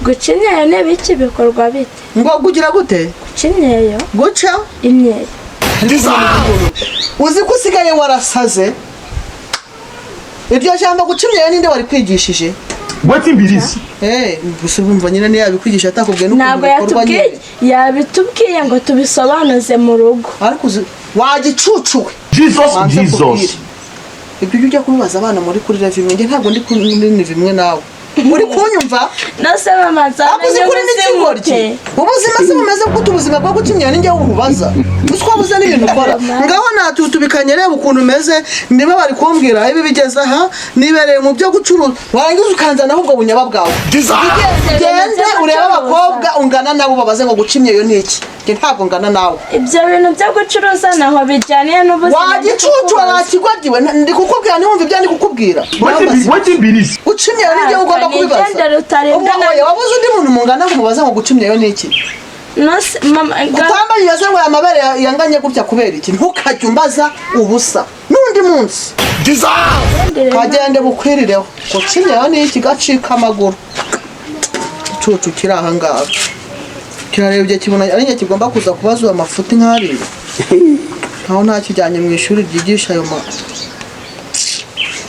Guca imyeyo ni biki? Bikorwa bite? Ngo kugira gute? Guca imyeyo. Guca Imyeyo. Uzi ko usigaye warasaze? Iryo jambo guca imyeyo ninde warikwigishije? Wetin be this? Eh, gusa urumva nyine niyo yabikwigisha atakubwiye n'ukuntu Ntabwo bikorwa yatubwiye. nyine. Yabitubwiye ngo tubisobanuze mu rugo. Ariko uzi wagicucuwe. Jesus, Banze Jesus. nkubwire. Ibyo ujya kubibaza abana muri kuri level imwe, njye ntabwo ndi kuri level imwe nawe. Uri kunyumva? Nose mama, Ariko uzi nzamenya kuri ubuzima n'ikigoryi. ute? Ubuzima se bumeze gute? Ubuzima bwo guca imyeyo ninjye ububaza? Uzi ko wabuze n'ibintu ukora? Ngaho natutubikanye, reba ukuntu umeze. Niba bari kumbwira ibi bigeze aha, nibereye mu byo gucuruza, warangiza ukanzanaho ubwo bunyaba bwawe. Gende urebe abakobwa ungana nabo, babaze ngo guca imyeyo ni iki. Njye ntabwo ngana nawe. Ibyo bintu byo gucuruza naho bijyaniye n'ubuzima? Wagicucu, wakigwagiwe, ndi kukubwira ntiwumve ibyo ndi kukubwira. Wetin be this? Guca imyeyo ni ibyo ugomba kubibaza. Nigendere utarinda. Ubwo oya, wabuze undi muntu mungana ngo umubaze ngo guca imyeyo ni iki? Nose mama Utambaye iyo se ngo aya mabere yanganye gutya kubera iki? Ntukajye umbaza ubusa n'undi munsi. Kagende bukwirireho. Guca imyeyo ni iki? Gacika amaguru. Icucu kiri aha ngaha kirarebye, kibona ari njye kigomba kuza kubaza uwo amafuti nk'ariya, nkaho ntakijyanye mu ishuri ryigisha ayo ma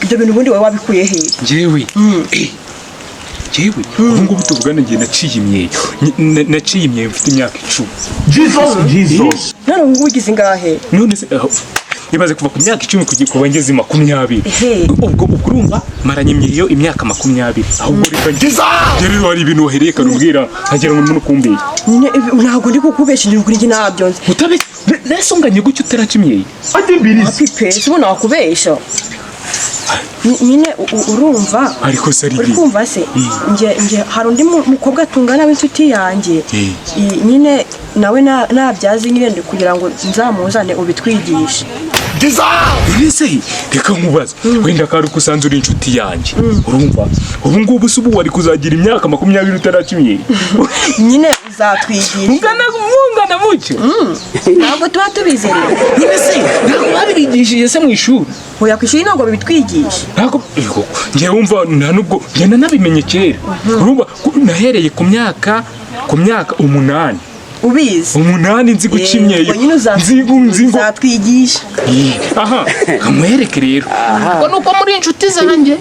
Ibyo bintu ubundi wowe wabikuye hehe? Njyewe, njyewe ubu ngubu tuvugana, njye naciye imyeyo. Naciye imyeyo mfite imyaka 10. Jesus, Jesus. None ubu ngubu ugize ingahe? None se aho, imaze kuva ku myaka 10 kuva ngeze 20. Ehe. Ubwo urumva maranye imyeyo imyaka 20. Ahubwo reka njye rero hari ibintu wahereye umbwira nkagira ngo ndimo kumbeshya. Nyine ntabwo ndi kukubeshya, ndi kuri njye ntabyo nzi. Utabeshya nese unganye gutyo utaraca imyeyo? Wetin be this? Pipe si ubu nakubeshya. Nyine urumva Ariko se ari uri kumva se, nge hari undi mukobwa tungana w'inshuti yanjye. Nyine nawe nabyazi nyine ndi kugira ngo nzamuzane ubitwigishe. Ese reka nkubaze, wenda kari uko usanze uri inshuti yanjye, urumva ubu ngubu se ubu wari kuzagira imyaka 20 utaraca imyeyo? Nyine uzatwigisha. Ungana mungana mutyo? Ntabwo tuba tubizi rero. None se ntabwo babirigishije se mu ishuri? Oya, ku ishuri ntabwo babitwigisha. Ntabwo yego, njyewe wumva nta nubwo njye nanabimenye kera. Urumva nahereye ku myaka 8. Ubizi? 8 nzi guca imyeyo. Ubwo nyine Nzi ngo uzatwigisha. Aha kamwereke rero ngo nuko muri inshuti zanjye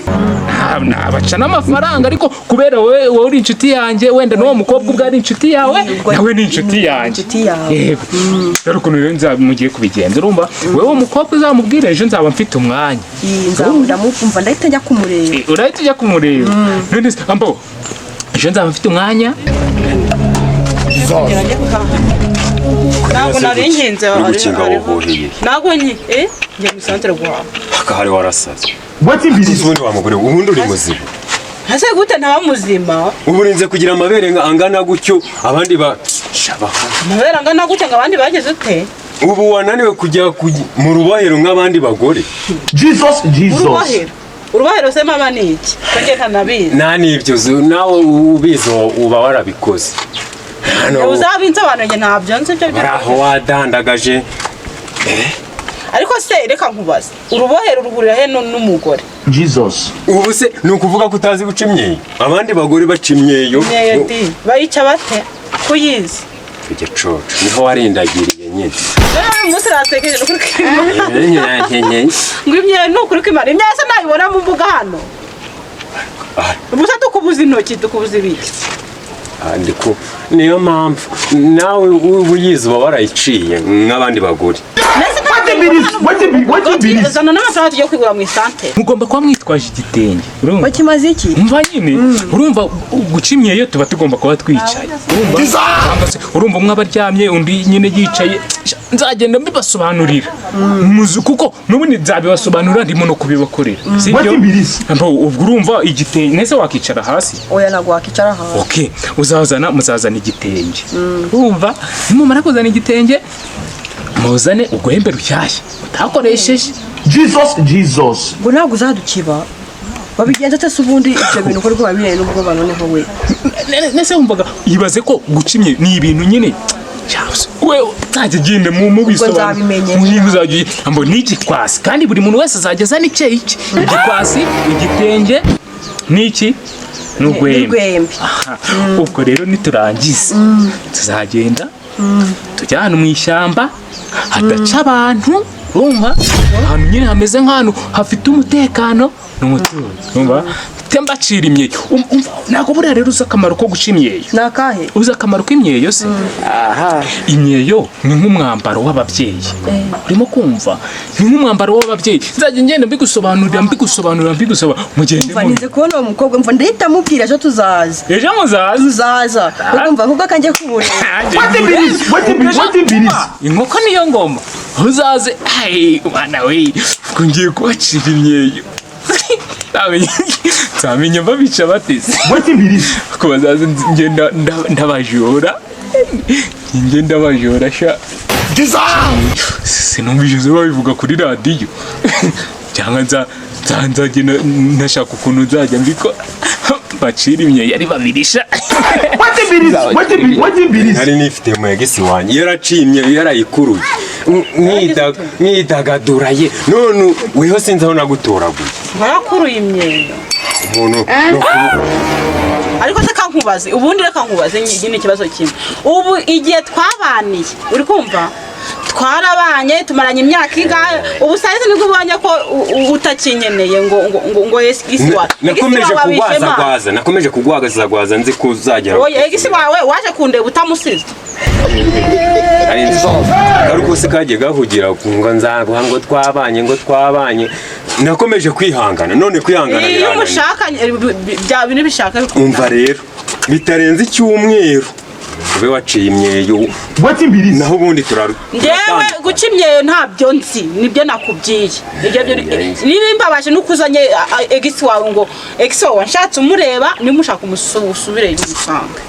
nabaca n'amafaranga, ariko kubera wowe uri inshuti yanjye, wenda n'uwo mukobwa ubwo ari inshuti yawe, nawe ni inshuti yanjye. Inshuti yawe. Yego, dore ukuntu rero mugiye kubigenza. Urumva wowe uwo mukobwa uzamubwira ejo nzaba mfite umwanya. Iyi ndamumva, ndahita njya kumureba. Urahita ujya kumureba. None se ambo ejo nzaba mfite umwanya? Ntabwo nari nkinze. Uri gukinga wohoheye? Ntabwo nki njye mu santere guhaha. Akahari warasaze. Wetin be this? Ubundi wa mugore we, ubundi uri muzima? Ese gute ntaba muzima? Ubu urinze kugira amabere angana gutyo, abandi ba shabaho. Amabere angana gutya ngo abandi bageze ute? Ubu wananiwe kujya mu rubohero nk'abandi bagore? Jesus, Jesus. Urubohero? Urubohero se mama ni iki, ko njye ntanabizi? Nta n'ibyo nawe ubizi uba warabikoze hano. Uzabinsobanuro, njye ntabyo nzi ibyo Bari aho wadandagaje. Ariko se reka nkubaze, urubohero ruhurira he n'umugore? Jesus. Ubu se ni ukuvuga ko utazi guca imyeyo? Abandi bagore baca imyeyo. Imyeyo di bayica bate kuyizi? Igicucu niho warindagiriye nyine. Rero uyu munsi rasekeje, ni ukuri kw'Imana. Ngo imyeyo, ni ukuri kw'Imana, imyeyo se nayibona mu mbuga hano? Ubusa tukubuza intoki, tukubuza ibiki? Ah, ndiko niyo mpamvu nawe uba uyizi, uba warayiciye nk'abandi bagore. Wetin be this? Wetin be this? Zana n'amafaranga tugiye kwigura mu isantere. Mugomba kuba mwitwaje igitenge, urumva? Bakimaze iki? Umva nyine, urumva guca imyeyo tuba tugomba kuba twicaye, urumva? Cyangwa se urumva umwe aba aryamye, undi nyine yicaye. Nzagenda mbibasobanurira. Kuko n'ubundi nzabibasobanurira ndimo no kubibakorera, sibyo? Wetin be this? Ubwo urumva igitenge, nese wakicara hasi? Oya, ntabwo wakicara hasi. Okay, uzazana muzazana igitenge. Urumva nimumara kuzana igitenge, muzane urwembe rushyashya utakoresheje. Jesus, Jesus. Ngo ntabwo uzadukiba? Babigenza ate se ubundi ibyo bintu uko rwaba bireye n'ubwoba noneho we? Nese wumvaga, ibaze ko guca imyeyo ni ibintu nyine cyangwa we nzajya genda mu mubisobanuro. Nzabimenye. Mu uzajya ambo n'igikwasi, kandi buri muntu wese azajya azana icye iki igikwasi, igitenge n'iki. N'urwembe. N'urwembe. Aha. Ubwo rero niturangiza tuzagenda tujya ahantu mu ishyamba hadaca abantu, urumva, ahantu nyine hameze nk'ahantu hafite umutekano n'umutuzo, urumva, mbacira imyeyo. Umva, ntabwo buriya rero uzi akamaro ko guca imyeyo? Ni akahe? Uzi akamaro k'imyeyo se? Imyeyo ni nk'umwambaro w'ababyeyi, urimo kumva? Ni nk'umwambaro w'ababyeyi. Nzajya ngenda mbigusobanurira, mbigusobanurira, mbigusobanurira, mugende. Mva nize kubona uwo mukobwa, mva ndahita mubwira ejo tuzaza. Ejo muzaza. Tuzaza, urumva, ahubwo akanjye kumureba. Wetin be this? Wetin be this? Inkoko niyo ngoma, uzaze. Ai mwana we, ubwo ngiye kubacira imyeyo. Nzamenya babica bateze. Wetin be this? Ko bazaze ngenda ndabajora, ngenda ndabajora sha. Sinumvise babivuga kuri radiyo, cyangwa nzajya ntashaka ukuntu nzajya mbikora, bacira imyeyo ari babiri sha. Wetin be this? Wetin be this? Nari nifite mu ex wanjye, yaraciye imyeyo, yarayikuruye, mwidagadura ye. None weho sinzi aho nagutoraguye. Warakuruye imyeyo? Umuntu no Ariko se kankubaze, ubundi reka nkubaze nyine ikibazo kimwe. Ubu igihe twabaniye, uri kumva, twarabanye tumaranye imyaka ingahe? Ubu sayizi nibwo ubonye ko utakinyeneye ngo ex wawe? Nakomeje kugwazagwaza, nakomeje kugwazagwaza, nzi ko uzagera. Oya, ex wawe waje kundeba utamusize. Ari nzi ariko se kagiye gahugira ngo nzaguha, ngo twabanye, ngo twabanye. Nakomeje kwihangana, none kwihangana Iyo birananiye. umushakanye bya bintu bishaka. Umva rero, bitarenze icyumweru ube waciye imyeyo. Wetin be this? Naho ubundi turaru. Ngewe guca imyeyo ntabyo nzi, nibyo nakubwiye. Ibyo byo niba imbabaje nuko uzanye ex wawe, ngo ex wawe wanshatse umureba, niba ushaka usubire umusanga.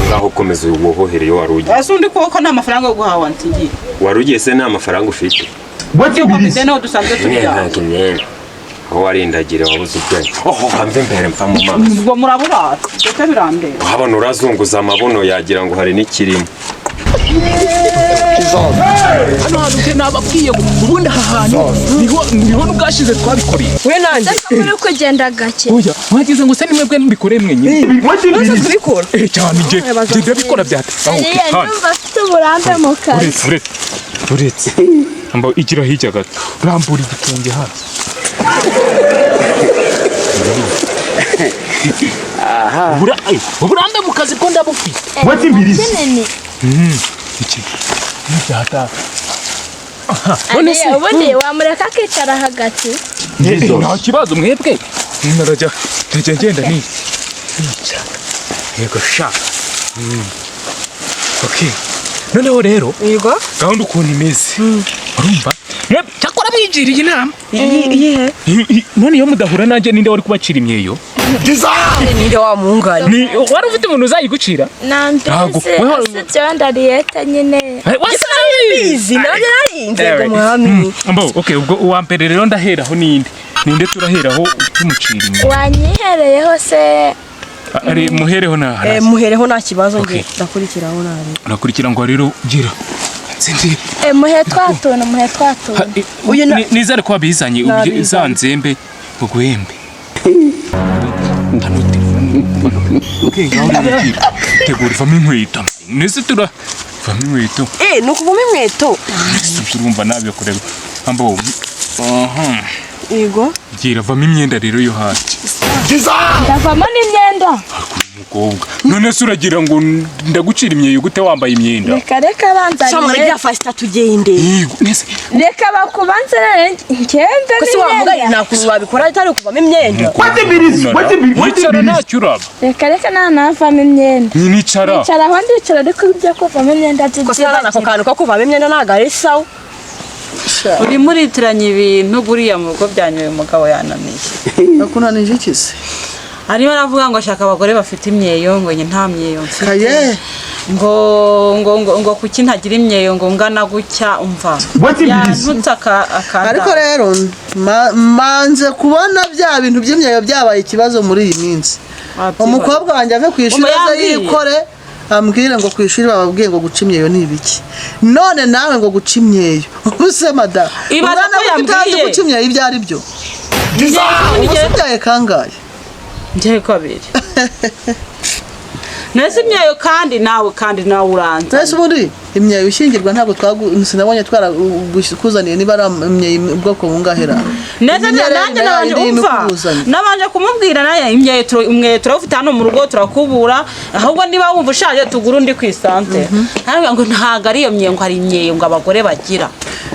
Ngaho komeza uwohohere iyo wari ugiye. Ese undi kuboko nta mafaranga yo guhaha wansigiye? Wari ugiye se nta mafaranga ufite? Wetin be this? Komite niho dusanzwe turyama. Ntabwo imyenda aho warindagira wabuze ubwenge. Oh, mve imbere, mva mu maso. Ubwo muraburara ndetse birandeba. Uhabona urazunguza amabuno, yagira ngo hari n'ikirimo. Hano hantu nje nababwiye ngo ubundi aha hantu niho n'ubwashize twabikoreye. We nanjye. Ese ko muri kugenda gake? Oya, mwagize ngo se ni mwebwe mbikoreye mwenyine? Wetin be Uze this? kubikora. Eh, cyane, nge ndabikora byata aho. Ariya Hano. ndumva afite uburambe mu kazi. Uretse, uretse, uretse, amba igira hirya gato, rambura igitenge hano. Uburambe mu kazi ko ndabufite. Wetin be this? Kinini. Iki n'ibyata. None se Ariya ubundi wamureka akicara hagati? Nta kibazo, mwebwe narajya ndajya ngenda ni nicara. Yego sha. Okay, noneho rero Yego. gahunda ukuntu imeze, urumva, mwebwe cyakora mwigiriye inama. Iyihe? None iyo mudahura nanjye, ninde wari kubacira imyeyo? Ninde wa mungane? Ni wari ufite umuntu uzayigucira? Ntabwo. Nambese usibye wenda Ariyete nyine. Izi nanjye narinze ngo mwami. Mbo, okay, ubwo uwa mbere rero ndaheraho ninde? Ninde turaheraho tumucira imyeyo? Wanyihereyeho se? Ari muhereho na Eh, muhereho nta kibazo, nge Okay. ndakurikiraho nabi. Urakurikira ngo rero gira. Nzindi. Eh, muhe twa tuntu, muhe twa tuntu. Uyu na- Nizere ko wabizanye Nabizanye. za nzembe uguhembe. Hano telefone. Okay, ngaho rero gira. Tegura ivamo inkweto. Nese tura vamo inkweto. Eh, ni ukuvuma inkweto. Nese urumva nabikorera. Ambo. Aha. Yego. Gira vamo imyenda rero yo hasi. Ndavamo n'imyenda. Umukobwa, none se uragira ngo ndagucira imyeyo gute wambaye imyenda? Reka reka, banza Sha Ariyete. mwana fasita tugende. Yego, nese Reka bakubanze none ngende Ko se wa mugani n'imyenda. nta kuntu wabikora atari ukuvamo imyenda? Wetin be this? Wetin Yicara be this? ntacyo uraba. Reka reka, nta navamo imyenda. Nicara. Nicara aho, ndicara, ariko ibyo kuvamo imyenda Ko se nana ako kantu ko kuvamo imyenda ntabwo ari sawa. Urimo uritiranya ibintu buriya mu rugo byanyu, uyu mugabo yananiye. Nakunanije iki se? Arimo aravuga ngo ashaka abagore bafite imyeyo, ngo njye nta myeyo mfite. Kaye. Ngo kuki ntagira imyeyo ngo ngana gutya, umva. Wetin be this? Yantutse akanda. Ariko rero manze kubona bya bintu by'imyeyo byabaye ikibazo muri iyi minsi. Umukobwa wanjye ave ku ishuri Umu aze yambwiye. yikore ambwire ngo ku ishuri bababwiye ngo guca imyeyo ni ibiki. None nawe ngo guca imyeyo, ubu se madamu, Ibaza umwana ko we utazi yambwiye. guca imyeyo ibyo ari byo? Ubu se ubyaye kangahe? Njye kabiri. Nese imyeyo kandi nawe uranza. Nese ubundi imyeyo ushyingirwa ntabwo sinabonye twarakuzaniye niba ari imyeyo ubwoko bungahera. Nese nanjye nabanje umva. Nabanje kumubwira naye imyeyo turawufite hano mu rugo turakubura, ahubwo niba wumva ushaje tugura undi ku isante. Ntabwo ngo ntago ari iyo myeyo, ngo hari imyeyo ngo abagore bagira.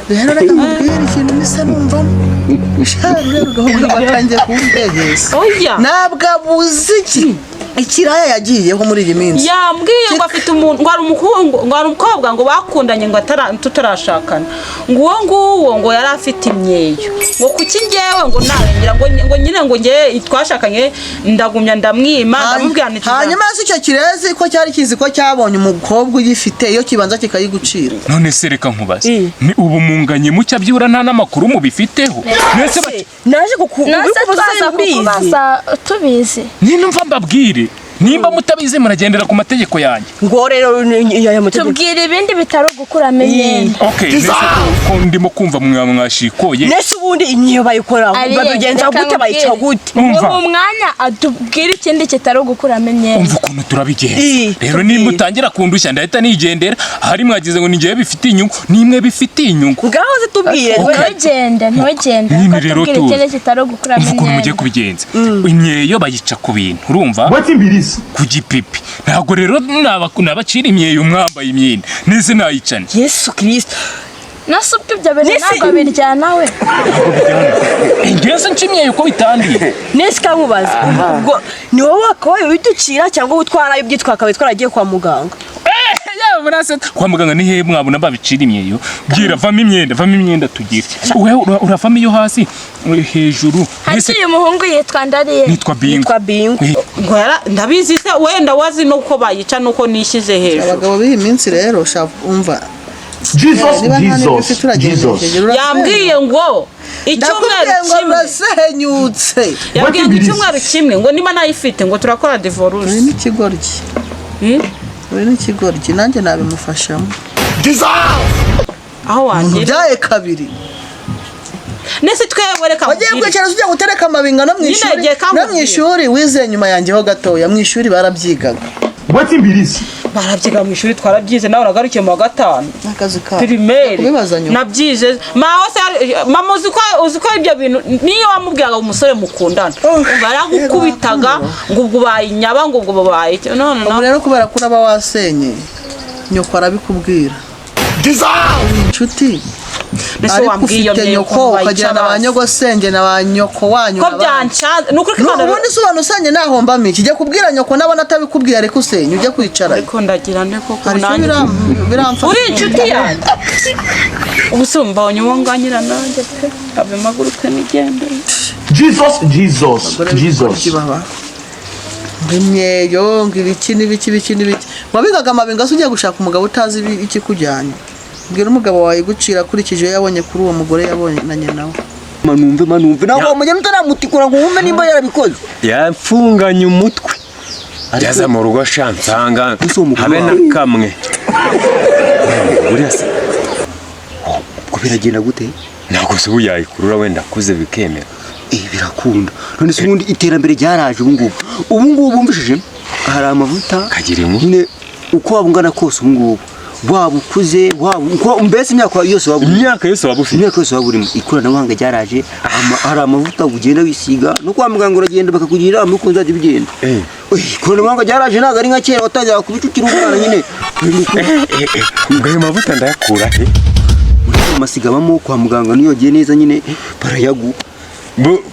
Rero reka nkubwire ikintu nise numvamo. Sharu rero gahunda batangiye kumbegeza. Oya. Ntabwo abuze iki ikiraya yagiyeho muri iyi minsi. Yambwiye ngo afite umuntu, ngo ari umuhungu, ngo ari umukobwa ngo bakundanye ngo tutarashakana, ngo uwo nguwo ngo yari afite imyeyo, ngo kuki ngewe ngo narengera ngo nyine ngo ngewe twashakanye ndagumya ndamwima ndamubwira nti hanyuma se icyo kirezi ko cyari kizi ko cyabonye umukobwa uyifite iyo kibanza kikayigucira. None se reka nkubaze, ni ubu munganye mucya byura nta n'amakuru mubifiteho? Nese naje kukubaza tubizi. Nyine mva mbabwire, nimba mutabizi muragendera ku mategeko yanjye. Ngo rero tubwira ibindi bitaro gukuramo imyenda. Okay, nese ko ndimo kumva mwashikoye. Nese ubundi imyeyo bayikora babigenza gute, bayica gute? Mu mwanya atubwira ikindi kitaro gukuramo imyenda. Umva ukuntu turabigenza. Rero nimba utangira kundushya ndahita nigendera. Hari mwagize ngo ningiye bifite inyungu, nimwe bifite inyungu. Ngaho zitubwire ntugende ntugende. Tubwira ikindi kitaro gukuramo imyenda. Umva ukuntu mugiye kubigenza. Imyeyo bayica ku bintu, urumva? Ku gipipi. Ntabwo rero nabacira imyeyo mwambaye imyenda. Nese nayicane. Yesu Kristo. Nasubwe ibyo bintu ntabwo biryana we. Ngeze nshimyeyo uko bitandiye. Nese kamubaza. Ubwo ni wowe wakabaye ubiducira cyangwa utwara ibyitwa akabaye twaragiye kwa muganga? Yawe muraseta. Kwa muganga ni he mwabona babicira imyeyo? Bwira vamo imyenda, vamo imyenda tugira. Wewe uravamo iyo hasi hejuru. Hasi uyu muhungu yitwa Ndariye. Nitwa Bingo. Nitwa Bingo. Ngo ndabizi se wenda wazi nuko bayica nuko nishize hejuru. Abagabo b'iyi minsi rero umva. Jesus, Jesus, Jesus. Yambwiye ngo icyumweru kimwe urasenyutse. Yambwiye ngo icyumweru kimwe ngo niba nayifite ngo turakora divorce. Uri n'ikigoryi. Uri n'ikigoryi nanjye nabimufashamo. Aho wangira. Byaye kabiri. Nese twebwe reka wagiye kwicara ujya gutereka amabinga no mu ishuri. No mu ishuri wize nyuma yanjye ho gatoya, mu ishuri barabyigaga. Barabyiga mu ishuri twarabyize, nawe uragarukiye mu wa gatanu. Akazi ka primaire nabyize. Mama uzi ko ibyo bintu niyo wamubwiraga umusore mukundana baragukubitaga ngo ubwo ubaye inyaba, ngo ubwo babaye iki. None ubu rero kubera ko uraba wasenye nyoko arabikubwira. Inshuti ariko ufite nyoko ukagira na ba nyogosenge na ba nyoko wanyu ko byancanze ni ukuri ko Imana ubundi se ubona usenye nahombamo iki? Jya kubwira nyoko nabona atabikubwiye ariko usenye ujya kwicara. Ariko ndagira nte koko nanjye biramfasha. Uri inshuti yanjye. Ubu se mbonye uwo nganyira nanjye pe ave maguruke nigende. Jesus, Jesus, Jesus. Imyeyo ngo ibiki n'ibiki ibiki n'ibiki. Wabigaga amabinga se ugiye gushaka umugabo utazi ikikujyanye. Mbwira umugabo wawe gucira akurikije iyo yabonye kuri uwo mugore yabonanye nawe. Manumve ntabwo wamenya utaramutikura ngo wumve nimba yarabikoze. Yafunganye umutwe. Yaza mu rugo shansanga habe na kamwe. Buriya se ubwo biragenda gute? Ntabwo se ubu yayikurura wenda akuze bikemera. Birakunda. None se ubundi iterambere ryaraje ubu ngubu. Ubu ngubu bumvishije hari amavuta kagira inkuru. Nyine uko waba ungana kose ubu ngubu waba ukuze waba mbese imyaka yose waba imyaka yose waba ufite, imyaka yose waba urimo, ikoranabuhanga ryaraje, hari amavuta ugenda wisiga no kwa muganga uragenda bakakugira inama uko uzajya ubigenda. Ikoranabuhanga ryaraje ntabwo ari nka kera watangira kubicukira umwana nyine. Ngo ayo mavuta ndayakura he? Muri farumasi gabamo kwa muganga niyo ugiye neza nyine barayagu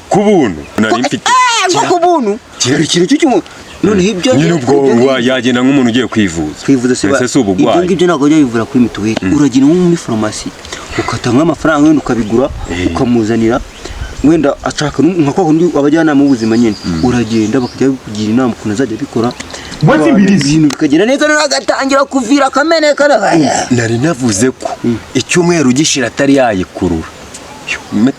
ku buntu. Nari mfite ngo ku buntu ikintu cy'umuntu. None ibyo nyine ubwo yagenda nk'umuntu ugiye kwivuza. Kwivuza se ibyo ngibyo ntabwo bajya bivura kuri mituweli. Uragenda nko muri farumasi ukatanga amafaranga wenda ukabigura ukamuzanira, wenda ashaka nka kwa kundi abajyanama b'ubuzima nyine uragenda bakajya kugira inama ukuntu azajya abikora ibintu bikagenda neza, noneho agatangira kuvira akameneka. Nari navuze ko icyumweru gishira atari yayikurura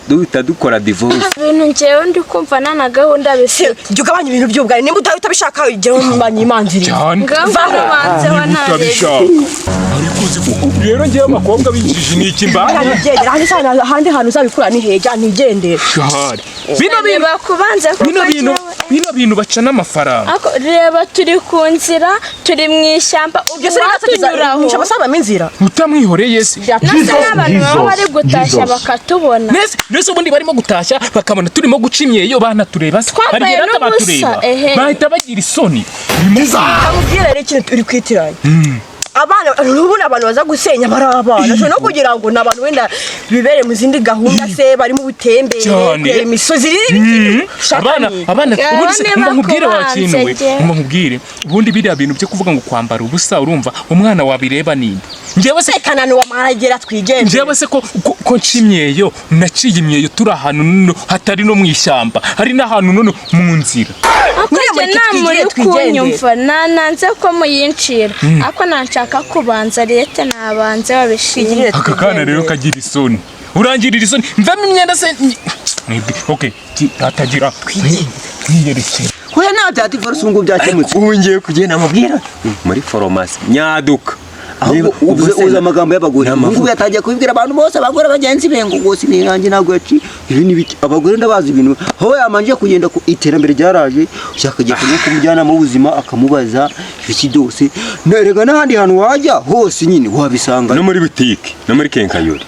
duhita dukora divorce. Ibintu ngewe ndi kumva nta na gahunda bifite. Jya ugabanya ibintu by'ubugari nimba utabishaka jya umenya imanzira. Cyane. Ngaho ubanzeho nta Utabishaka. Ariko uzi ko Rero ngewe abakobwa b'injiji ni iki mbana? Ntigendera ahandi sana, ahandi hantu uzabikura ni heja, ntigendera. Shahari. Bino bintu bakubanze kuko bino bintu bino bintu baca n'amafaranga. Ako, reba turi ku nzira, turi mu ishyamba, ubu Byose watunyuraho. reka basabamo inzira. Utamwihoreye se. Nase n'abantu baba bari gutashya Jesus. bakatubona. Nese ubundi barimo gutashya bakabona turimo guca imyeyo, banatureba se. Twambaye Hari igihe n'ubusa, batureba. ehe. Bahita bagira isoni. Kamubwira rero ikintu uri kwitiranya. Abana ubundi abantu baza gusenya bari abana, ushobora no kugira ngo ni abantu wenda bibere mu zindi gahunda se, bari mu butembere, Cyane. kureba imisozi. Abana abana Ngaho ubundi se niba umva nkubwire wa kubanze kintu we, njye. umva nkubwire, ubundi biriya bintu byo kuvuga ngo kwambara ubusa, urumva umwana wabireba ninde? Njyewe se Kanani wa maragera twigendere. Njyewe se ko nca imyeyo, naciye imyeyo turi ahantu no hatari no mu ishyamba, hari n'ahantu nono mu nzira. Ako Nyine njye mureke nta muri twigire, twigendere. kunyumva, nanze ko muyincira, ako nanshaka kubanza leta nabanze babishimye. Twigirire, Aka kana rero kagira isoni, urangirira isoni, mvemo imyenda se mwebwe. Okay, hatagira mwiyerekera. Hoya, nta bya divorce ubu ngubu byakemutse. Ubu ngiye kugenda mubwira muri farumasi nyaduka. Ahubwo uvuze uzi amagambo y'abagore. Ni Ubu ngubu yatangiye kubibwira abantu bose, abagore bagenzi be, ngo rwose ni nanjye ntabwo yaciye ibi ni biki. Abagore ndabazi ibintu aho yamanje kugenda ku iterambere ryaraje, yakajya kujya ku mujyanama w'ubuzima akamubaza ibiki byose. Nerega n'ahandi hantu wajya hose nyine wabisanga. No muri butike, no muri kenkayori.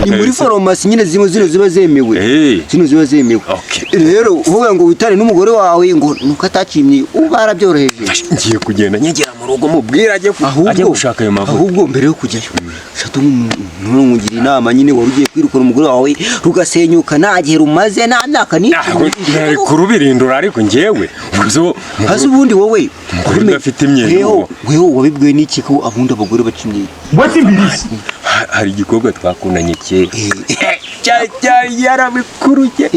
Ni muri farumasi nyine zimwe zino ziba zemewe. Eh. Zino ziba zemewe. Okay. Rero uvuga ngo witare n'umugore wawe ngo nuko atacimye, uba arabyoroheje. Ngiye kugenda nyegera mu rugo mubwira ajye ajye gushaka ayo mavuta. Ahubwo mbere yo kujyayo, shatu nkungira inama nyine, wari ugiye kwirukana umugore wawe rugasenyuka nta gihe rumaze, nta myaka Ntabwo nari kurubirindura, ariko njyewe ubwo Hasi ubundi wowe Umugore udafite imyeyo. Weho weho wabibwiwe n'iki ko abundi abagore baca imyeyo? Hari igikobwa twakundanye kera cyari yarabikuruye,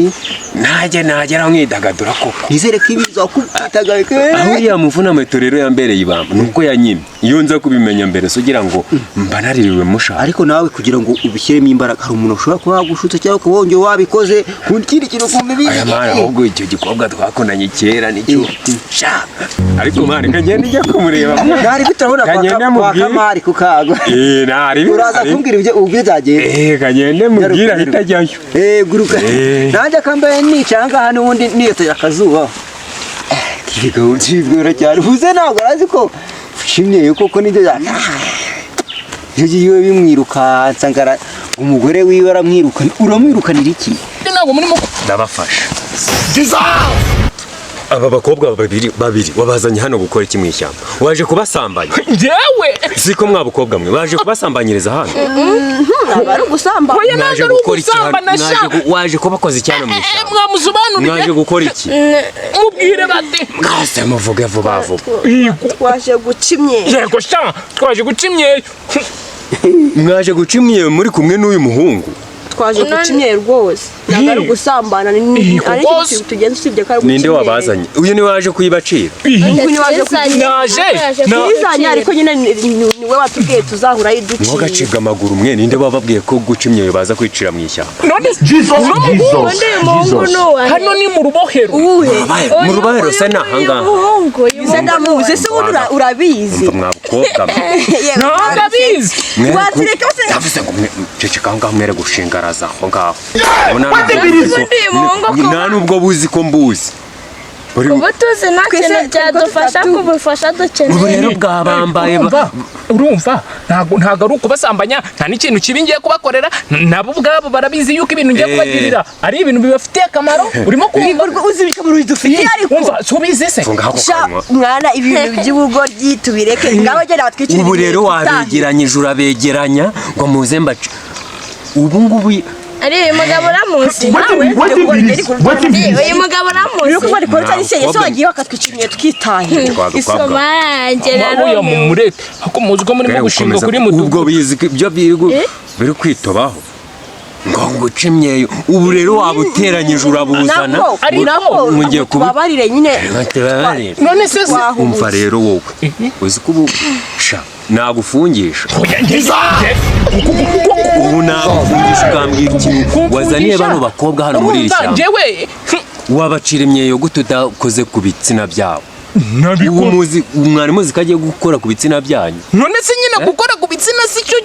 najye nagera mwidagadura koko. Nizere ko ibi bizakubitaga. Aho uriya muvunamuheto rero yambereye ibamba nuko yanyimye, iyo nza kubimenya mbere se ugira ngo mba naririwe mushaka. Ariko nawe kugira ngo ubishyiremo imbaraga, hari umuntu ushobora kuba yagushutse cyangwa ukaba wongeye wabikoze ku kindi kintu ukumva ibi. Aya mwana, ahubwo icyo gikobwa twakundanye kera nicyo sha, ariko mwana kagenda ijya kumureba. Ntari biturabona kwa Kagende kwa mubwire. Kamari ku kago. Eh, ntari Uraza kumbwira ibyo ubwo byagenda. Eh, kagende mubwire ahita ajyayo. Eh, guruka. Eh. Nanjye akambaye nicara ngaha n'ubundi niyotera akazuba. Kigo cyibwira cyane. Uze ntabwo arazi ko ushimye koko nibyo ya. Iyo giye bimwirukansa ngara umugore wiwe aramwirukana, uramwirukanira iki? Ntabwo murimo Ndabafasha. Aba bakobwa babiri babiri wabazanye hano gukora iki mu ishyamba? Waje kubasambanya? Njyewe Siko mwa bakobwa mwe baje kubasambanyiriza hano? Ntabwo ari ugusamba. Oya, ntabwo Mwaje ari gukora iki hano? ugusambana sha. Waje kubakoza iki hano mu ishyamba? Mwamusobanuriye. Mwaje gukora iki? Mubwire bate. Mwese muvuge vuba vuba. Yego. Twaje guca imyeyo. Yego sha, twaje guca imyeyo. Mwaje guca imyeyo muri kumwe n'uyu muhungu? Twaje guca imyeyo rwose, ntabwo ari ugusambana, Yego ariko rwose. tugenza usibye ko ari guca Ninde imyeyo. wabazanye? Uyu niwe waje kuyibacira? Uyu waje Naje. Twizanye, ariko nyine niwe watubwiye tuzahura yiduciye. Mwagacibwa amaguru mwe, ninde wababwiye ko guca imyeyo baza kwicira mu ishyamba? None Jesus, Jesus, Ubundi uyu muhungu Jesus. ni uwahe? Hano ni mu rubohero. Uwuhe? Mu rubohero se ni ahangaha? Uyu muhungu, uyu Se muhungu. ndamuzi se, ubundi urabizi. Umva mwa bakobwa mwe. Ntabwo abizi. Mwere Watureka se. Ndavuze ngo ceceka aho ngaho, mwere gushingaraza aho ngaho. Ubundi uyu muhungu kuba- Nta nubwo buzi ko mbuzi. Ubu tuzi nta Twese kintu byadufasha kubufasha Ubu dukeneye. rero bwabambaye Urumva ntabwo ari ukubasambanya, nta n'ikintu kibi ngiye kubakorera, nabo ubwabo barabizi yuko ibintu ngiye kubagirira ari ibintu bibafitiye akamaro. Urimo kumva? Uzi ibikamaro bidufitiye ariko. Umva, subize se. Funga ako Sha kanwa. mwana, ibintu by'ubugoryi tubireke, ngaho genda batwikire. Ubu rero wabegeranyije, urabegeranya ngo muze mbace ubu ngubu. Ari uyu mugabo uramuzi nawe? Uyu mugabo uramuzi? Uri kuba rikora utari se wagiye bakatwicira twitaye. Isoma yanjye Oya, mumureke, ako muzi ko murimo gushinga kuri mudugudu. Ubwo bizi ko ibyo biri kwitobaho ngo nguce imyeyo, ubu rero wabuteranyije urabuzana. Nako Ariko- nako Mugiye tubabarire nyine. Tubabarire. None se Umva rero wowe, uzi ko ubu sha nagufungisha. Oya, Ubu nagufungisha ukambwira ikintu wazaniye bano bakobwa hano muri iri Urumva shyamba. njyewe Wabacira imyeyo gute udakoze ku bitsina byabo? Ubu Nabikora. Muzi mwari muzi ko agiye gukora ku bitsina byanyu? None se nyine gukora ku bitsina si cyo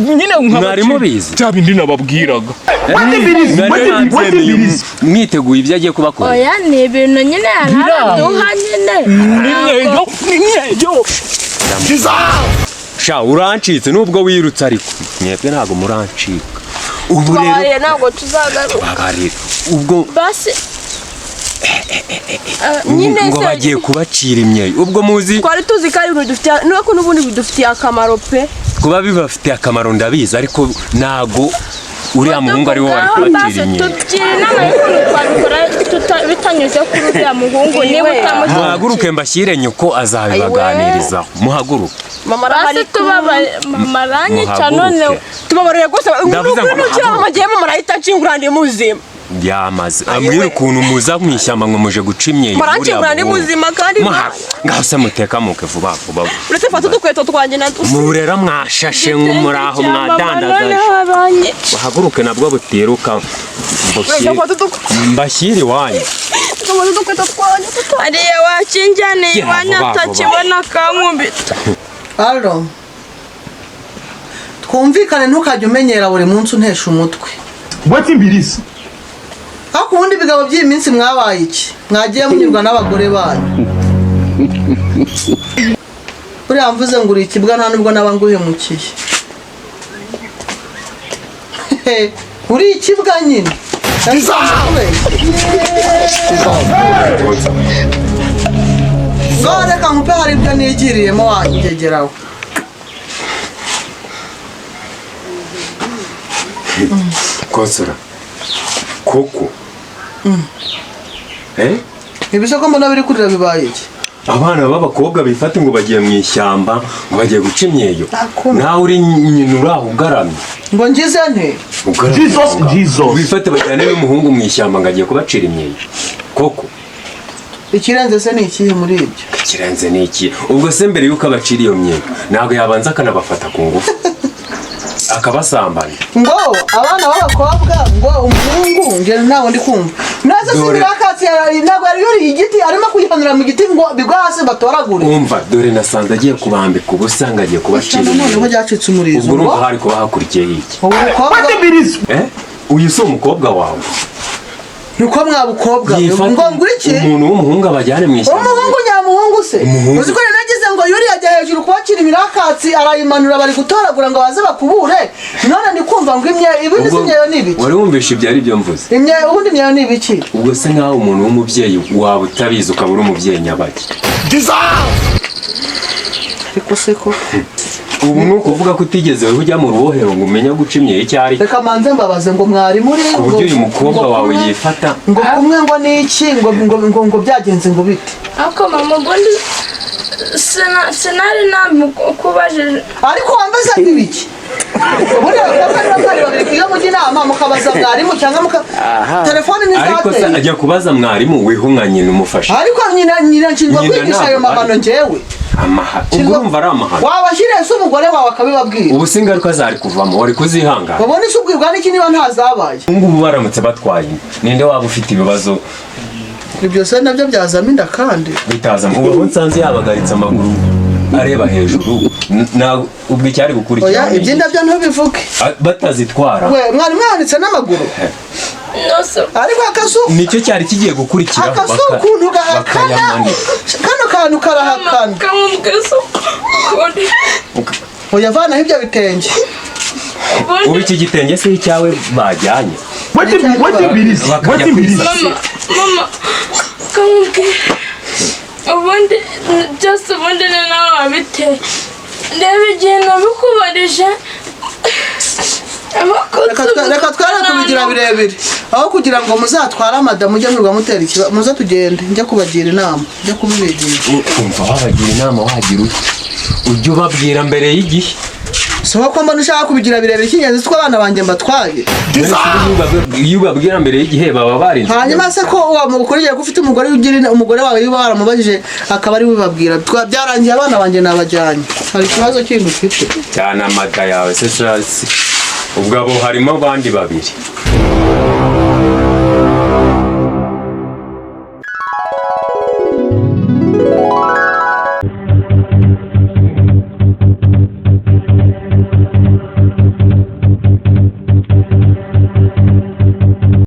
nyine Mwari mubizi? Bya bindi nababwiraga. Mwari mwabyemeye, mwiteguye ibyo agiye kubakora? Oya, ni ibintu nyine yaraduha nyine. N'imyeyo, n'imyeyo. Sha, urancitse nubwo wirutse, ariko mwebwe ntabwo murancika ubu rero. Twabaye, ntabwo tuzagaruka. Babarira ubwo. Basi Nyine Ngo bagiye kubacira imyeyo, ubwo muzi. Twari tuzi ko ari ibintu bidufitiye, nuko n'ubundi bidufitiye akamaro pe. Kuba bibafitiye akamaro ndabizi, ariko ntago uriya muhungu ari we wari kubacira imyeyo. Tugira inama y'ukuntu twabikora bitanyuze kuri uriya muhungu niba utamushyigikiye. Muhaguruke mbashyire nyoko, azabibaganirizaho. Muhaguruke. Mama Basi arahari. tubabaye, mama aranyica none. Muhaguruke. Tubabarire rwose. Ndavuze ngo Nukira muhaguruke. mama agiye, mama arahita anshingura ndi muzima. Yamaze ambwira ukuntu muza mu ishyamba ngo muje guca imyeyo. Muranshingura ndi muzima kandi. Ngaho se mutekamuke vuba vuba. Uretse fata udukweto twanjye na Murera mwashashe muraho mwadandagaje. Noneho abanyica. Bahaguruke nabwo butiruka. Uretse fata Mbashyire iwanyu. udukweto twanjye. Ariya wakinjyaniye Gira iwanyu vuba vuba. atakibona akankubita. Alo, twumvikane, ntukajya umenyera buri munsi untesha umutwe. Wetin be this? Ariko ubundi ibigabo by'iyi minsi mwabaye iki? Mwagiye munyurwa n'abagore banyu. Buriya mvuze ngo uri ikibwa, nta nubwo naba nguhemukiye. Uri ikibwa nyine. Ngo reka nkupe, hari ibyo nigiriyemo wangegeraho. Konsora koko, eh? Ibise ko mbona biri kurira, bibaye iki? Abana b'abakobwa bifata ngo bagiye mu ishyamba, ngo bagiye guca imyeyo. Nakunda. Nawe uri nyina, uri aho ugaramye. Ngo ngize nte? Ugaramye Jesus, aho ngaho. Jesus. Wifate bajyane n'umuhungu mu ishyamba ngo agiye kubacira imyeyo koko. Ikirenze se ni ikihe muri ibyo? Ikirenze ni iki? Ubwo se mbere y'uko abacira iyo myeyo ntabwo yabanza akanabafata ku ngufu, akabasambanya? Ngo abana b'abakobwa, ngo umuhungu, njye ntabwo ndi kumva neza. Dore. Sibirakatsi ntabwo yari yuriye igiti, arimo kuyihanura mu giti ngo bigwe hasi batoragure. Umva, dore nasanze agiye kubambika ubusa ngo agiye kubacira Noneho imyeyo. byacitse umurizo. Ubwo urumva Ngo hari kuba hakurikiyeho iki? ubu bukobwa. Wetin be this? Eh, uyu si umukobwa wawe? Niko mwabukobwa. Yifata ngo ngwiki? Umuntu w'umuhungu abajyane mu ishyamba. Umuhungu nyamuhungu se? Umuhungu. Uzi ko rero nagize ngo yuriye ajya hejuru kubacira imirakatsi, arayimanura, bari gutoragura ngo baze bakubure. None ndi kumva ngo imyeyo, ibindi si Ubwo imyeyo ni ibiki? wari wumvishe ibyo ari byo mvuze? Imyeyo, ubundi imyeyo ni ibiki? Ubwo se nkaho umuntu w'umubyeyi waba utabizi, ukaba uri umubyeyi nyabaki? Ariko se ko Ubu ni ukuvuga ko utigeze ujya mu rubohero ngo umenye guca imyeyo icyo ari cyo? Reka manze mbabaze ngo mwari muri Ku buryo uyu mukobwa ngo wawe kumwe- yifata. Ngo kumwe ngo ni iki, ngo byagenze ngo bite? Ariko mama, ubundi sinari namukubajije. Ariko wambaza ibiki? Ubundi abakobwa niba mwari babiri, iyo mujya inama mukabaza mwarimu cyangwa muka telefone Ariko se ntizateye. ajya kubaza mwarimu weho nka nyina umufasha? Ariko nyina nshinzwe Nyina kwigisha ayo ntabwo mahano ari. njyewe. Ubwo urumva ari amahano. Wabashyiriye se umugore wawe akabibabwira? Ubu se ingaruka zari kuvamo wari kuzihangana? Babone se ubwibwa n'iki niba ntazabaye? Ubu ngubu baramutse batwaye inda, ninde waba ufite ibibazo? Ibyo se nabyo byazamo inda kandi? Bitazamo. Ubu aho nsanze yabagaritse amaguru areba hejuru, ubwo icyari gukurikira Oya, ni iby'inda byo ntubivuge. Ah, batazitwara. We mwari mwanitse n'amaguru. Nose. Ariko akazu Nicyo cyari kigiye gukurikiraho. Akazu ukuntu gahakana. Bakayamanika. Kano kantu karahakana. Kamubwiza ukuri. Oya, vanaho ibyo bitenge. Ubu Ubundi iki gitenge si icyawe bajyanye? Wetin be this? Bakajya Wetin be this? kwisasira. Mama, kamubwira ubundi byose, ubundi ni nawe wabiteye. Reba igihe nabikubarije. Reka twere kubigira birebire, aho kugira ngo muzatware amada mujye mwirwa mutera ikibazo. Muze tugende, njye kubagira inama, njye kubibigisha. Umva, wabagira inama wagira ute? Ujye ubabwira mbere y'igihe. Si ko mbona ushaka kubigira birebire, icy'ingenzi si ko abana banjye mbatwaye. Iyo ubabwira mbere y'igihe baba barinze. Hanyuma se ko ukuriye ko ufite umugore ugira umugore wawe yuba waramubajije akaba ari we ubabwira. Byarangiye, abana banjye nabajyanye, hari ikibazo kindi ufite? Cyane amada yawe se shasi. Ubwo abo harimo abandi babiri.